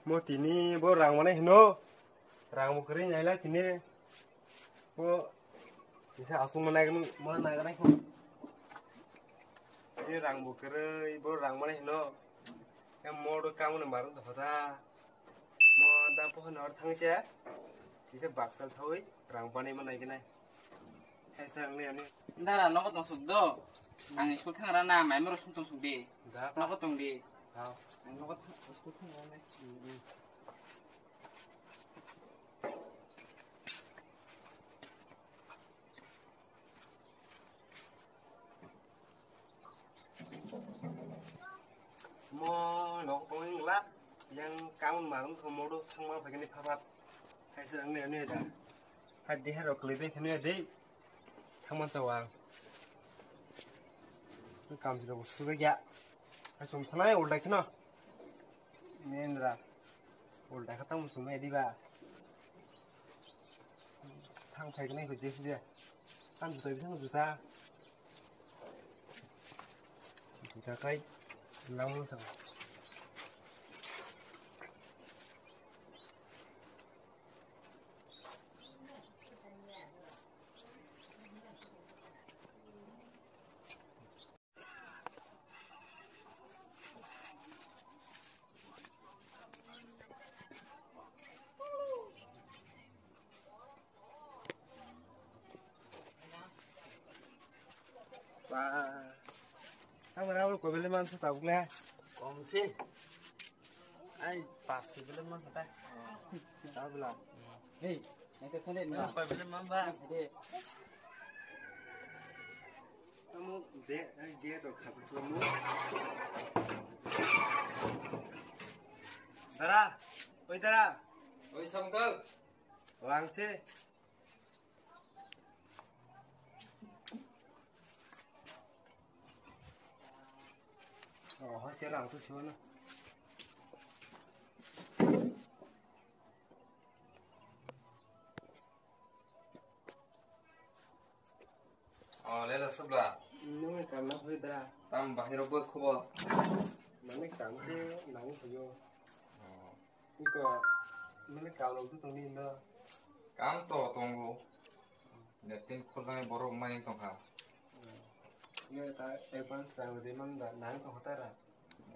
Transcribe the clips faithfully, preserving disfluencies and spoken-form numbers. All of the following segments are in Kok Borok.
Mo tini bo rang manai hino. Rang bo kwrwi naila tini. Bo kisa asung manai mo naganai hino. Tini rang bo kwrwi bo rang manai hino. Em mo do kamu na maru da hoda. Mo da pohon or thangse. Kisa baksal thawi rang bani manai ganai. Hai sa ang ni ani. Dara nogo tong suk do. Ang school thang rana mai moro sung tong suk di. Da. Nogo tong di. Ha. Nogo tong school thang rana. Mo nok tongwi wngla, yang kaun marung thong modo thangma phaikani phapat. Kaisa wngni wngni da. Hai deher rok kwlwi bai kheno ya dei. Thangman chawa. Kam jilo bo sujak ya. Hai som thanai ulda kheno. Mendra. Ulda kha tamo sumai diba. Thang phaikani ko je je. Thang juta thang juta. Jakai lamung sang. Ba. Ang mana ulo kobele man sa tabuk le. Kom si. Ai pas kobele man sa ta. Tabla. Hei, nanti kau ni. Kobele man ba. Hei. Kamu de, ai de to khabu kamu. Dara, oi dara. Oi Sangkal. Wang si. Oh, hai sera ang sesuna. Oh, lela sabla. Nung kam na hoi da. Tam bahiro bo khobo. Mane kam ke nang hoyo. Oh. Iko, nini kaulok tu tongni no. Kam to tongo. Netin khurjani borok mai tongkha. Nini ta advance rang rwdi man da, nang tongkha ta ra.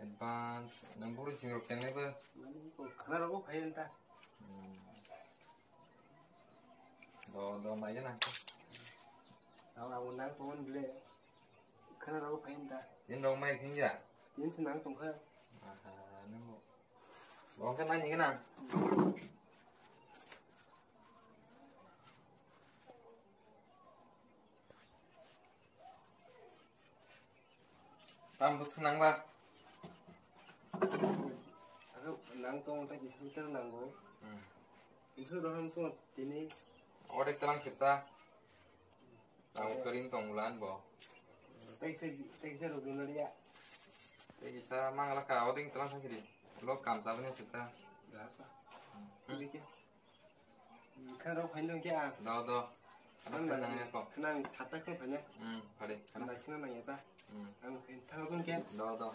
Advance, nang buru singrok tengnai ba. Mani ko khana rogo phai ta. Hmm. Do, do, nai na. Ang abo nang tongo bile. Khana rogo phai ta. Tin rok mai khingya. Tin se nang tongkha. Aha, nang. Bo khe nai hingna. Tam bwswk nang ba? Aro nang tong ta kisa liter nango. Hmm. Bwswk roham song tini. Odek talang sipta. Ang kering tong ulan bo. Tei se, tei se rok dun dia. Tei kisa mangla ka oding telang sakiri. Lo kam tabani sita. Dasa. Hmm. Ini ke. Kha rok phain dong ke ang. Do, do. Ano Ang phain nang nang ya ko. Khnang sata ko phanya. Hmm, pare. Ang bai sina nang ya ta. Hmm. Ang phain thang dong ke. Do, do.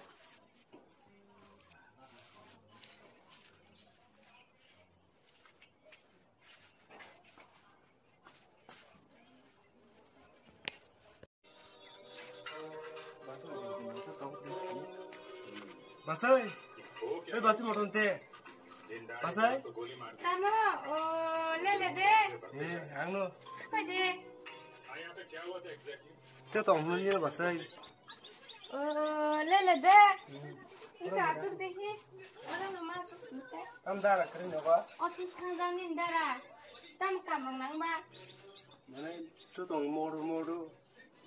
Basai. Eh, basi moton te. Basai. Tamo, o, lele de. Eh, angno. Apa de? Te tong hlo ni basai. O, lele de. Ika atur de hi. Ora no ma atur de. Tam dara kring no ba. Office thang dang ni dara. Tam kam nang ba. Mane, to tong moru moru.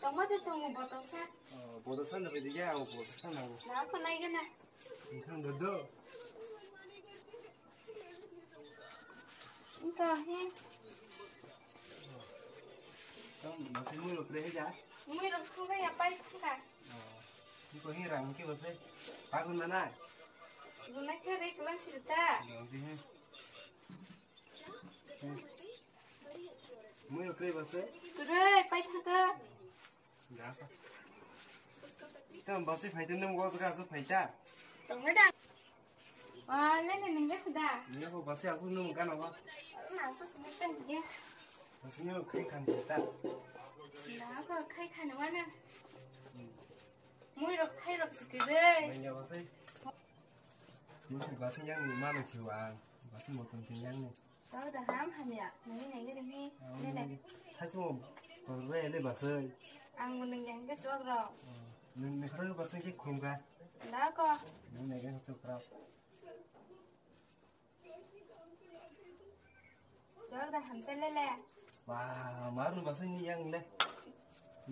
Tongma de tongo botol sa. Oh, botol sa na pedi ya, oh, botol sa na. Na ko nai gana. Nang do do. Nta he. Tam masi mui rok re ja. Mui rok sunga ya pai ka. Oh. Ni ko hi rang ki bose. Pagun na na. Guna ke re kulang sita. Rang ki he. Mui rok re bose. Kure pai thaka. Tam basi phaite nung go ka su phaita. Tongga da. Ah, lele nung le khuda. Nung ko basi aku nung gana ba. Na so sini kan dia. Basi nung khai khan ta. Na ko khai khan wa na. Mui rok khai rok sikire. Nung ya basi. Nung basi yang ni mana siwa. Basi motom tin yang ni. Kau dah ham ham ya. Nani nai gini ni. Nene. Sachu. Kau re le basi. Ang nung yang ke chok rok. Nung nung kau basi ke khum ka. Da ko. Nung nai ke tu kau. Jorda hamsa lele. Wah, maru basi ni yang le.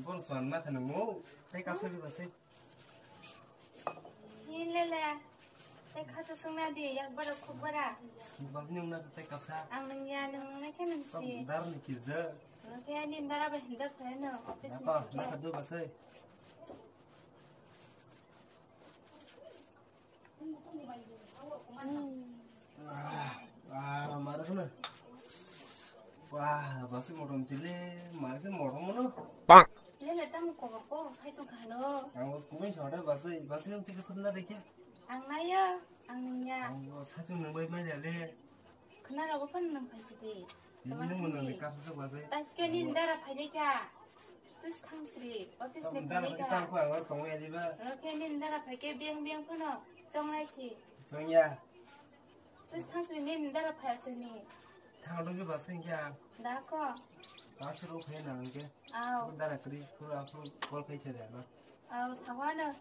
Bol suan ma khana mo. Tai kapsa di basi. Ni lele. Tai kapsa sungna di, yak bara khuk bara. Basi ni ungna tai kapsa. Ang nung ya nung nung ke nung si. Dar ni kirja. Oke, ni dara ba hinjak kaya no. Office ni. Napa, napa do basi. Ah, ah, mara sana. Wah, basi motom tile, mara ke motom mono. Bang. Lele tam kobor kobor sai tong khano. Ang kumin soda basi, basi yang tiga sebelah deh ya. Ang naya, ang nanya. Ang satu nang bai mai dale. Khna rogo phan nang phai sidi. Nini nang mano ni kap sa ba sai. Taske ni dara phai dai ka. Tus thang sri. Office ni phai dai ka. Tam ko ang tong ya diba. Roke ni dara phai ke biang biang phano. Chong nai si. Chong ya. Tus thang sri ni dara phai sini. Thang rogi ba sai kya. Da ko. Ba suru phai na ke. Au. Dara kri kura aku kol phai se da na. Au, sawano.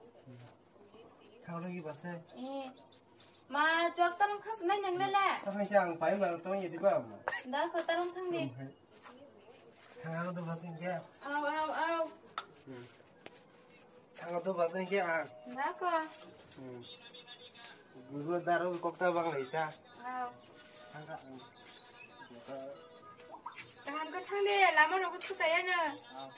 Thang rogi basa. Eh. Ma, chok tarong khas nai nang lele. Thang sa ang pai ma tong ye diba ma. Da ko tarong thang ni. Thang do basa ke. Au, au, au. Thang do basa ke a. Da ko. Guru daro kok ta bang lai ta. Au. Thang ka. Kaham ka thang de, lama rogo thuta ya na. Au.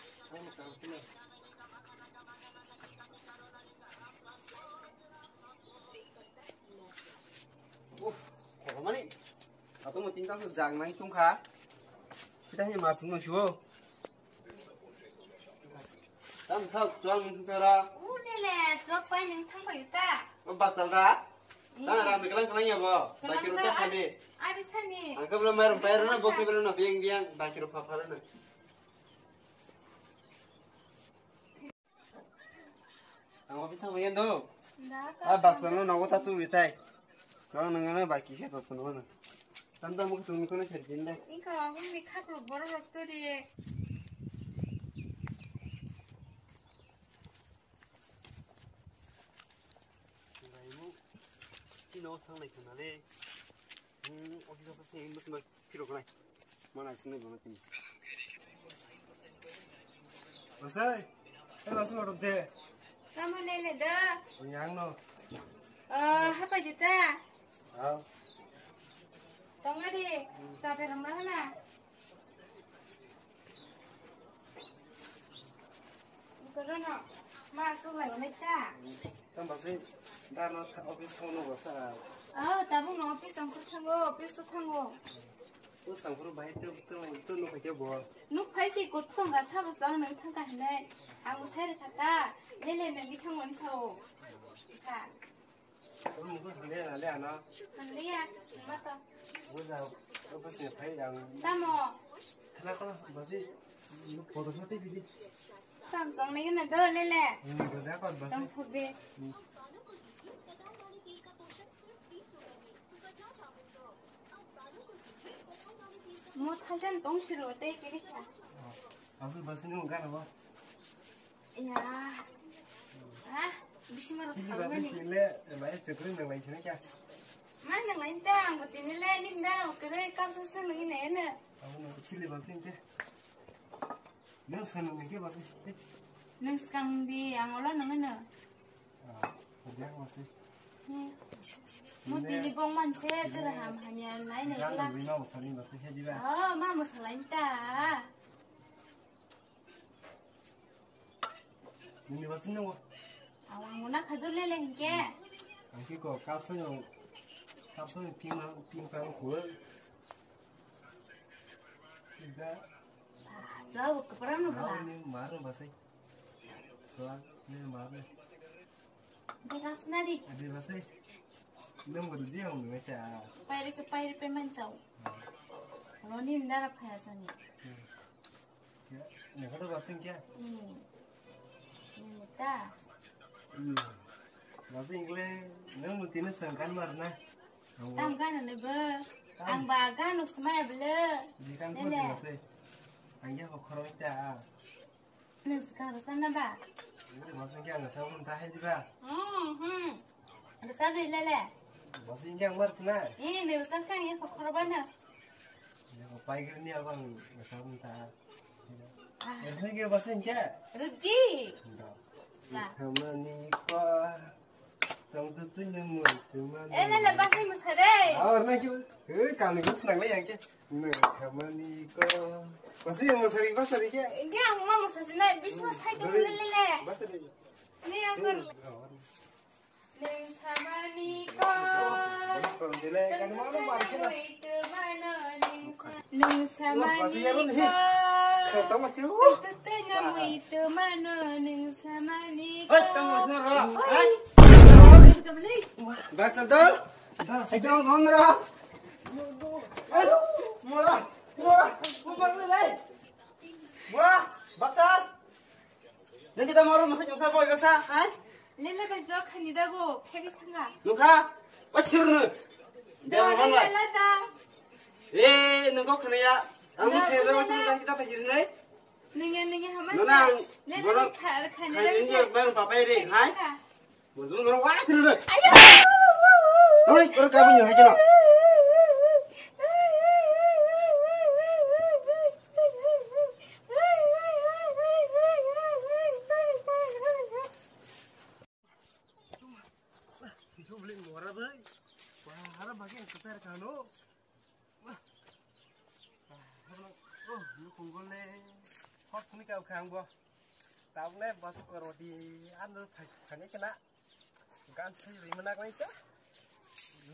Uff, kotormani. Atungmo tintang se jang nang tungkha. Sita he mas no shuo. Tam sa chuang nung sara. Unele, chok pai ning thang pai ta. O basal da. Tang rang de kalang kalang ya bo. Bakiro ta khani. Ari sani. Angka bela marum pai rana, bokse bela na biang biang, bakiro pha pha rana. Ang office thang bai do. Da ka. Ah, baksa no nogo ta tu ritai. Kau nang na baki khe to no na. Tam tam ko tumi ko na kher din dai. Ika abang ni khak ro bor ro to ri. Dai mu. Kino thang nai khna le. Hmm, office office ni mus mus phirok nai. Mana sini mana sini. Bosai, eh, masuk orang deh. Kamu nene deh. Yang no. Eh, apa juta? Ah. Tong adi, tapi rumah mana? Korono, ma, sok lai nai ta. Tamo se, da no tha-, office thang no basa. Oh, tabuk no office ang kor thango, office o thango. O sangfuru bai tu, tu, tu nuk hai ke bo. Nuk phai si kot tong ga sabo tong nang thang ka hinai. Ang bo sai rwkha ta. Lele nang ni thang mani sao. Sa. Omo nokho thanglia na le ano. Thanglia, thangma to. Buja, obo se phai ang. Tamo? Thana kono basi, photo sa tei bidi. Tang tong nai na do lele. Hmm, do da kon basi. Tong thuk de. Hmm. Mo thajan tong siro tei kiri kha. Oh, asu basi ni mo gana ba. Ya. Ah, bisi ma rasa ni. Chili basi le, mai chakri nang lai chini kya? Ma nang lai ta, ang tini le ning da, kere kap sa sa nang ni ne. Abo nang chili basi ke. Nang sa nang ke basi. Nang skang di, ang ola nang na. Ah, dia basi. Mo tini bong man se, tera ham ham ya nai nai la. Nang bina basi ni basi he diba. Oh, ma mo sa lai ta. Nini basi nungo. Awang muna khadu lele hinke. Angki ko kapsa yo, kapsa yo ping pang pang kuwa. Sida. Jauh keperang no bela. Ni maru basi. Soal ni maru. Dia kapsa nadi. Adi basi. Nang bodo di hong nang ta. Pairi ke pairi pe man chau. Roni ndara phaya sani. Nang kata basing kya? Hmm. Hmm, ta. Hmm. Basing le nang mutina sangkan marna. Tam gana ne bo. Tam. Ang ba gana nuk smaya bele. Di kan ko dina se. Ang ya ko khoroi ta. Nang sekarang sana ba. Ini masuk ke ang sabun tahe di ba. Hmm, hmm. Ada sabi lele. Masuk ke ang mar sana. Ini nang sekarang ya ko khorba na. Ya ko pai gini abang sabun ta. Ah. Ini ke masuk ke. Rudi. Nah. Sama ni ko. Tong tu tu nyamui tu mana. Eh, lele, basai masa deh. Ah, orang lagi. Eh, kami tu senang lagi yang ke. Nung samani ko. Masih yang masari, masari ke? Ini yang mau masa sini, bis mas hai tu lele, lele. Masari. Ini yang kan. Nung samani ko. Tong tu tu nyamui tu mana, nung samani ko. Tong tu tu nyamui tu mana, nung samani ko. Hei, tong tu tu. Hei. Baca dol. Ekdom nongra. Mora, mora, mora, mora, baksa. Nang kita moro masa jongsa boy baksa, hai? Lele ba jok khani dago, khegis thanga. Nukha, ba chirnu. Dewa mana? Lele da. Eh, nungko khana ya. Ang saya da wajib kita pajir nai. Nungya nungya hama. Nana, borok khani ya bang papai re, hai? Bujung orang wah sini deh. Ayo. Hei, orang kami yang hajar. Itu beli mora bai. Wah, ada bagian kita kano. Wah. Ah, oh, ini kunggul nih. Hot nih kau kang bo. Tabuk nai bas roti ando thani kena. Gan sai ri mana kai cha.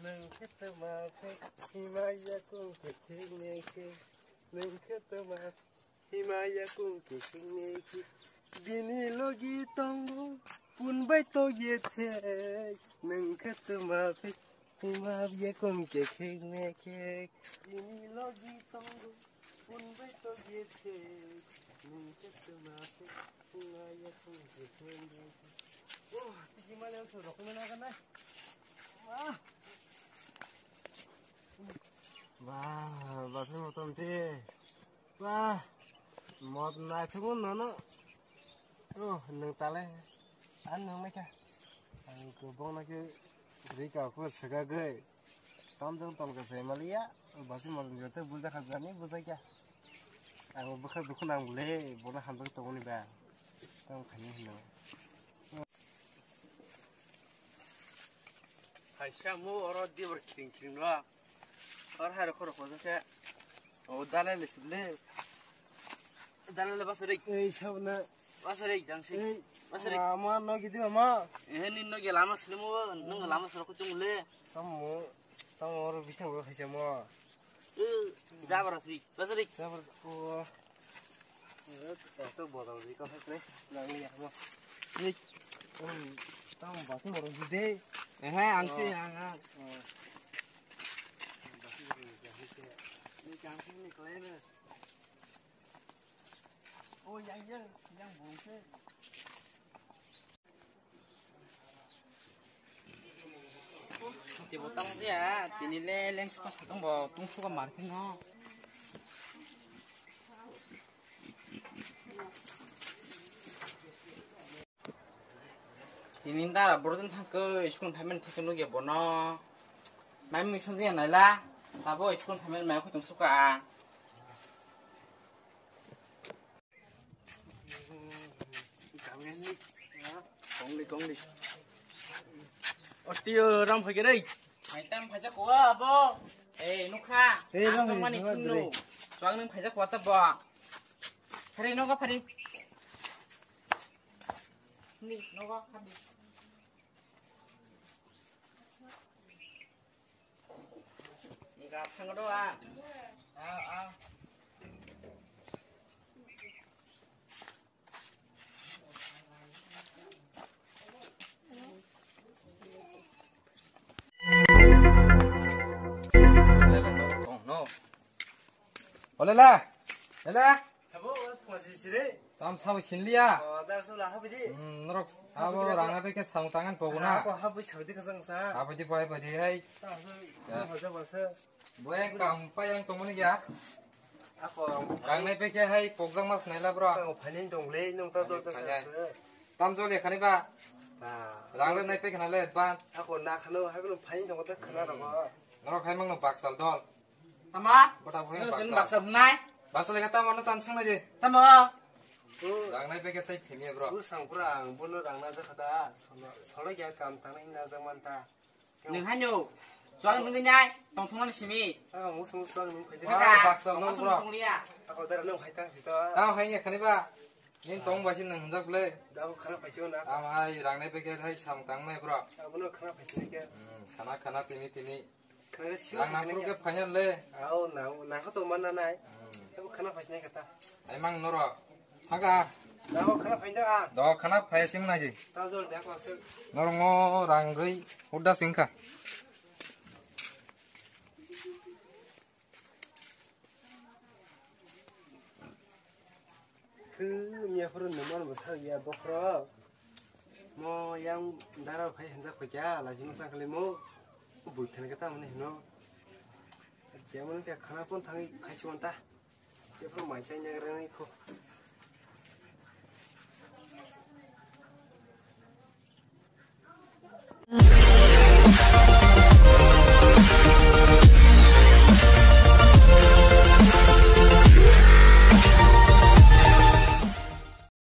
Nung khe tuma khe himaya kung khe khe ne khe. Nung khe tuma himaya kung khe khe ne khe. Bini logi tongo pun bai to ye the. Nung khe tuma khe Hima ye kung ke khek me khek. Ini logi tongo, pun bai to ye khek. Nung ke tuma khek, hima ye kung ke khek me khek. Oh, tiki mane ang sorok me na kana. Wah. Wah, basu motom ti. Wah, mod na chungun nono. Oh, nung tale. An nung me kha. Ang ko bong na ke. Rika ko saka gai. Tam jong tam ka sai maliya. Basi mal jote bulda kha gani bulda kya. Ang bukha dukhu nang bule, bola han bak tongoni ba. Tam khani hino. Hai sa mo oro di bar kiring kiring lo. Ar hai rokho rokho se. O dalai le sile. Dalai le basari. Ei sabna. Basari jang si. Ei. Basari. Ama no gidi ama. Eh ni no ge lama sile mo, no lama soro kutung le. Tamo, tamo oro bising ro khaisa mo. Eh, jabar si. Basari. Jabar. O. Eh, to bodol di ko hakle. Nang ya mo. Ei. Tamo basing ro gidi. Eh, ang si ang. Ni jang si ni klene. Oh, yang yang yang bungse. Tini botang dia, tini le leng suka satong bo, tung suka market no. Tini dara borok jani thangkhe school phaimani thangkhe nukya bono. Mai mui sonjaya naila. Tabo school phaimani mai khotong suka ang. Kongli kongli. Ostiyo ram phai gerei. Mai tam phaja ko abo. Eh nukha. Eh, ram phai, mani ram phai thungno. Gerei. Suang nung phaja ko ta bo. Phari nogo phari. Ni nogo phari. Ga thang do a. Au, au. Olela. Lela. Sabo, o pungsi sire. Tam sabo sinliya. O, dar sabo la habidi. Hmm, norok sabo rang na peke samung tangan pogo na. Ako habui sabidi kasang sa. Habidi pai pai di hai. Tam sabo, ya, basa basa. Boy kam pa yang tomoni ya. Ako rang na peke hai pokjang mas naila bro. Ako phanin dongle nung ta do ta. Tam jol ya khani ba. Rang le nai peke na le advance. Ako na khano hai bro phanin dong ta khana ro. Norok hai mang no baksal dol. Tama? Bota bo. Nang sin baksa bunai. Baksa lega tamo no tan sang naje. Tamo? Rang nai bege tai phimye bro. Bu sang pura ang bono rang na jakha da. Solo, solo ya kam tang na jak man ta. Nung hanyo. Suang nung nai. Tong thong simi. Ah, mus mus suang nung khaji. Baksa nung bro. Ako dara nung hai tang sito. Tamo hai ne khani ba. Nin tong ba sin nung hunjak ble. Da khana paisio na. Tamo hai rang nai bege hai sam tang nai bro. Abono khana paisio ke. Hmm, khana khana tini tini. Nang nang puro ke final le. Au, nang, nang ko to mana nai. Hmm. Aku khana phai sinai kata. Ai mang noro. Haga. Nang ko khana phai da. Do khana phai sim na ji. Ta jol de ko se. Noro ngo rang rui huda singkha. Thu, miya phuru numan bo thang ya bokhro. Mo yang dara phai hanjak phai kya, laji mo sang kali mo. Bui khana kata mane hino. Jemon kya khana pon thangi khai chuan ta. Ye phuru mai sai nyagrani kho.